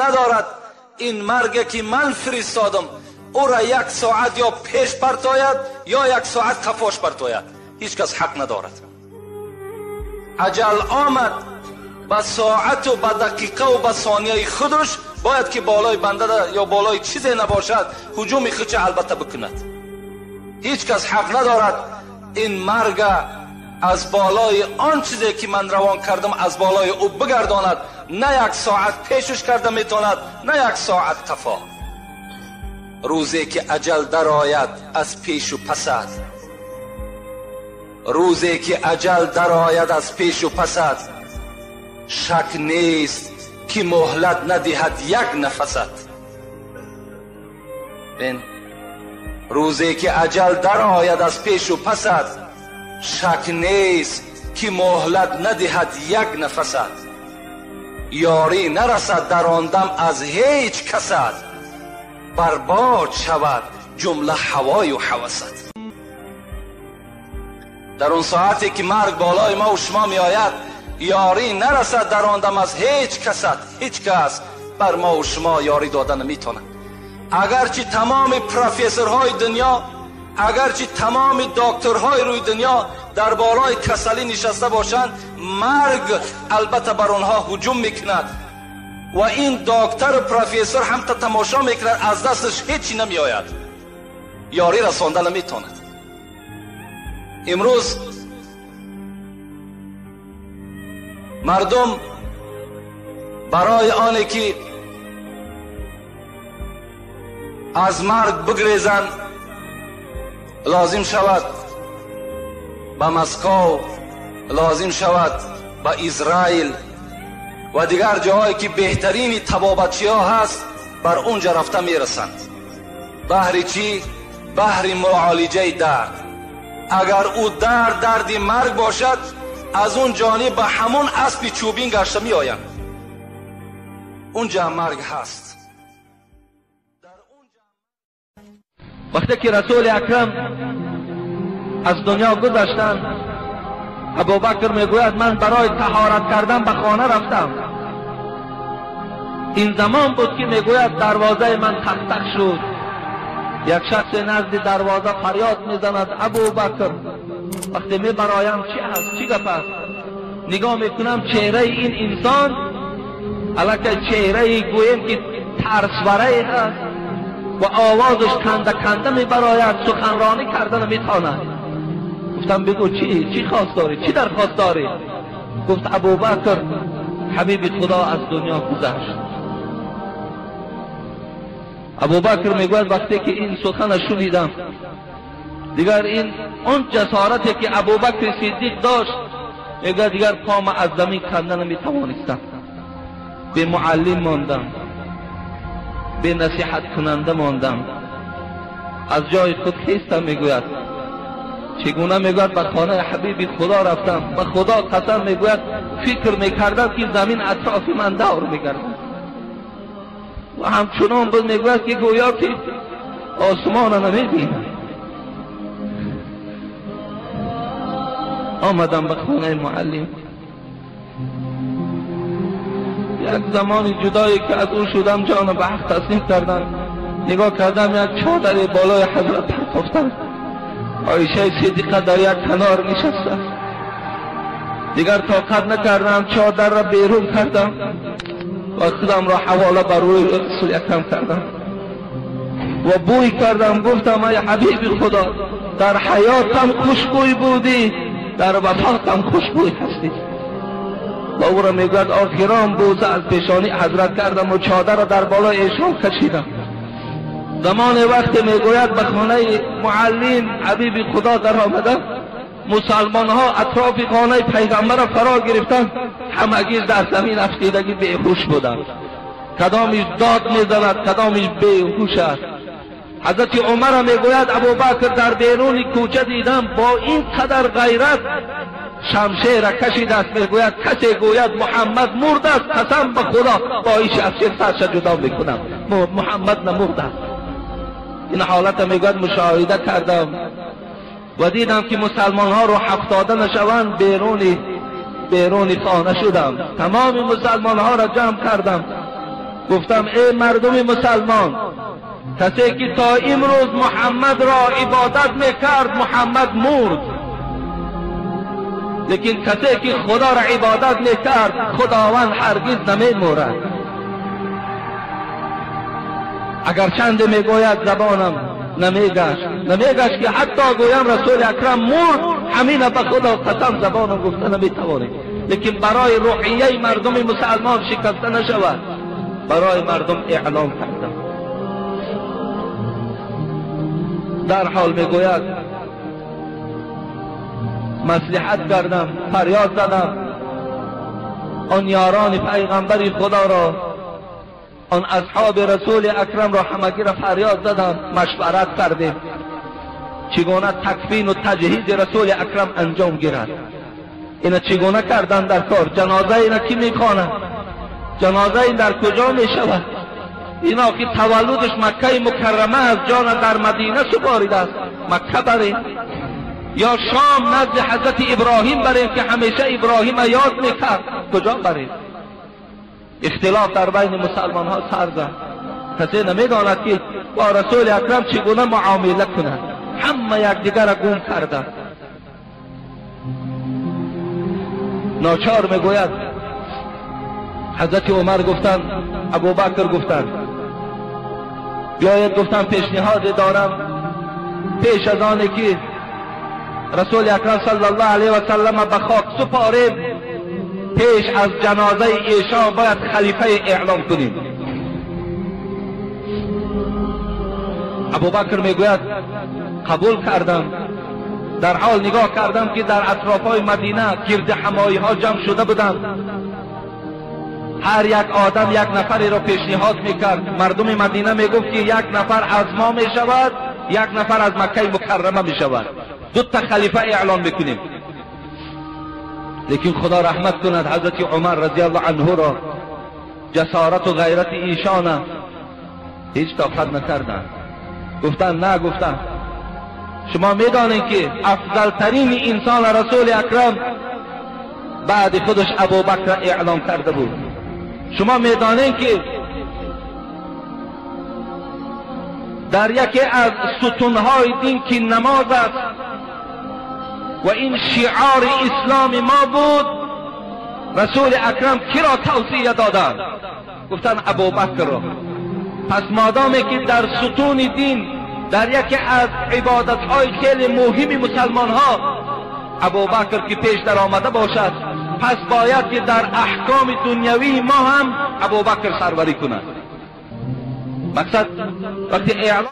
Надорад ин марге ки ман фиристодам ӯро як соат ё пеш партояд ё як соат қафош партояд. Ҳеҷ кас ҳақ надорад. Аҷал омад ба соату ба дақиқаву ба сонияи худаш бояд ки болои банда ё болои чизе набошад ҳуҷуми худша албатта бикунад. Ҳеҷ кас ҳақ надорад ин марга аз болои он чизе ки ман равон кардам аз болои ӯ бигардонад. На як соат пешаш карда метавонад, на як соат қафо. Рӯзе ки аҷал дарояд аз пешу пасад, рӯзе ки аҷал дарояд аз пешу пасад, шак нест ки муҳлат надиҳад як нафасат. Бин, рӯзе ки аҷал дарояд аз пешу пасад, шак нест ки муҳлат надиҳад як нафасат. Ёрӣ нарасад дар он дам аз ҳеҷ касат, барбод шавад ҷумла ҳавою ҳавасат. Дар он соате ки марг болои мо шумо меояд, ёрӣ нарасад дар он дам аз ҳеҷ касат. Ҳеҷ кас бар мо шумо ёрӣ дода наметавонад. Агарчи тамоми профессорҳои дунё, агарчи тамоми докторҳои рӯи дунё дар болои касалӣ нишаста бошанд, марг албатта бар онҳо ҳуҷум мекунад ва ин доктору профессор ҳам та тамошо мекунад, аз дасташ ҳеҷ намеояд, ёрӣ расонда наметавонад. Имрӯз мардум барои оне ки аз марг бигрезанд лозим шавад ба Москов, лозим шавад ба Израил ва дигар ҷоҳое ки беҳтарини табобатчиҳо ҳаст, бар онҷа рафта мерасанд. Баҳри чӣ? Баҳри муолиҷаи дард. Агар ӯ дард дарди марг бошад, аз он ҷониб ба ҳамон аспи чӯбин гашта меоянд. Онҷа марг ҳаст. Вақте ки Расули Акрам аз дунё гузаштанд, Абубакр мегӯяд ман барои таҳорат кардан ба хона рафтам. Ин замон буд ки мегӯяд дарвозаи ман тақ-тақ шуд. Як шахс назди дарвоза фарёд мезанад: Абубакр. Вақте мебароям чӣ ҳаст, чӣ гап аст? Нигоҳ мекунам чеҳраи ин инсон аллакай чеҳраи гӯем ки тарсварае ҳаст ва овозаш канда канда мебарояд, суханронӣ карда наметавонад. Гуфтам бигӯ чӣ хост дорӣ, чӣ дархост дорӣ? Гуфт Абубакр, ҳабиби Худо аз дунё гузашт. Абубакр мегӯяд вақте ки ин сухана шунидам, дигар ин он ҷасорате ки Абубакри Сиддиқ дошт, мегӯяд дигар пома аз замин канда наметавонистам. Бе муаллим мондам, бе насиҳаткунанда мондам, аз ҷои худ хестам. Мегӯяд чӣ гуна? Мегӯяд ба хонаи ҳабиби Худо рафтам, ба Худо қасам, мегӯяд фикр мекардам ки замин атрофи ман давр мегардад ва ҳамчунон буд, мегӯяд ки гӯё ки осмона намебинам. Омадам ба хонаи муаллим. Як замони ҷудое ки аз ӯ шудам, ҷонам ба ҳақ таслим кардам. Нигоҳ кардам як чодаре болои ҳазрат партофтанд. Оишаи Сиддиқа дар як канор нишаста. Дигар тоқат накардам, чодарро берун кардам ва худамро ҳавола бар рӯи Расули Акрам кардам ва бӯй кардам. Гуфтам ай ҳабиби Худо, дар ҳаётам хушбӯй будӣ, дар вафотам хушбӯй ҳастӣ. Ва ӯро мегӯяд охирон бӯза аз пешонӣ ҳазрат кардам ва чодарро дар болои эшон кашидам. Замоне вақте мегӯяд ба хонаи муаллим ҳабиби Худо даромадам, мусалмонҳо атрофи хонаи пайғамбарро фаро гирифтанд, ҳамагӣ дар замин афтидагӣ беҳуш буданд. Кадомиш дод мезанад, кадомиш беҳуш аст. Ҳазрати Умарро мегӯяд Абубакр дар беруни кӯча дидам бо ин қадар ғайрат шамшера кашидааст. Мегӯяд касе гӯяд Муҳаммад мурд аст, қасам ба Худо бо ин шамшер сарша ҷудо мекунам. Муҳаммад намурд аст. Ин ҳолата мегӯяд мушоҳида кардам ва дидам ки мусалмонҳо рӯ ҳафтода нашаванд, беруни хона шудам. Тамоми мусалмонҳоро ҷамъ кардам. گفتم ای مردم مسلمان، کسی که تا امروز محمد را عبادت میکرد محمد مرد، لیکن کسی که خدا را عبادت میکرد خداوند هرگز نمیمورد. اگر چند میگوید زبانم نمیگشت که حتی گویم رسول اکرم مرد، همین به خدا قسم زبانم گفته نمیتوانیم. لیکن برای روحیه مردم مسلمان شکسته نشود، برای مردم اعلام کردم. در حال میگوید مصلحت کردم، فریاد زدم آن یاران پیغمبر خدا را، آن اصحاب رسول اکرم را همگی را فریاد زدم، مشورت کردیم چگونه تکفین و تجهیز رسول اکرم انجام گیرد. اینا چگونه کردن در کار؟ جنازه اینا کی میخواند؟ جنازه این در کجا میشود؟ اینا که تولدش مکه مکرمه است، جان در مدینه سپاریده است، مکه بریم یا شام نزد حضرت ابراهیم بریم که همیشه ابراهیم یاد میکرد، کجا بریم؟ اختلاف در بین مسلمان ها سر زد. کسی نمیداند که با رسول اکرم چگونه معامله کند، همه یکدیگر را گم کردند. ناچار میگوید حضرت عمر گفتند، ابوبکر گفتند بیاید، گفتم پیشنهاد دارم، پیش از آن که رسول اکرم صلی الله علیه و سلم به خاک سپاریم، پیش از جنازه ایشان باید خلیفه اعلام کنیم. ابوبکر میگوید قبول کردم. در حال نگاه کردم که در اطرافهای مدینه گرد همایی ها جمع شده بودند، هر یک آدم یک نفری را پیشنهاد میکرد. مردم مدینه میگفت که یک نفر از ما میشود، یک نفر از مکه مکرمه میشود، دو تا خلیفه اعلان میکنیم. لیکن خدا رحمت کند حضرت عمر رضی الله عنه را، جسارت و غیرت ایشان هیچ طاقت نکردند. گفتند نه، گفتند شما میدانید که افضل ترین انسان رسول اکرم بعد خودش ابوبکر اعلام کرده بود. شما میدانید که در یکی از ستونهای دین که نماز است و این شعار اسلام ما بود، رسول اکرم کی را توصیه دادند؟ گفتن ابوبکر را. پس مادامی که در ستون دین، در یکی از عبادتهای خیلی مهم مسلمان ها ابوبکر که پیش در آمده باشد، پس باید که در احکام دنیوی ما هم ابوبکر سروری کند. مقصد وقتی اعلام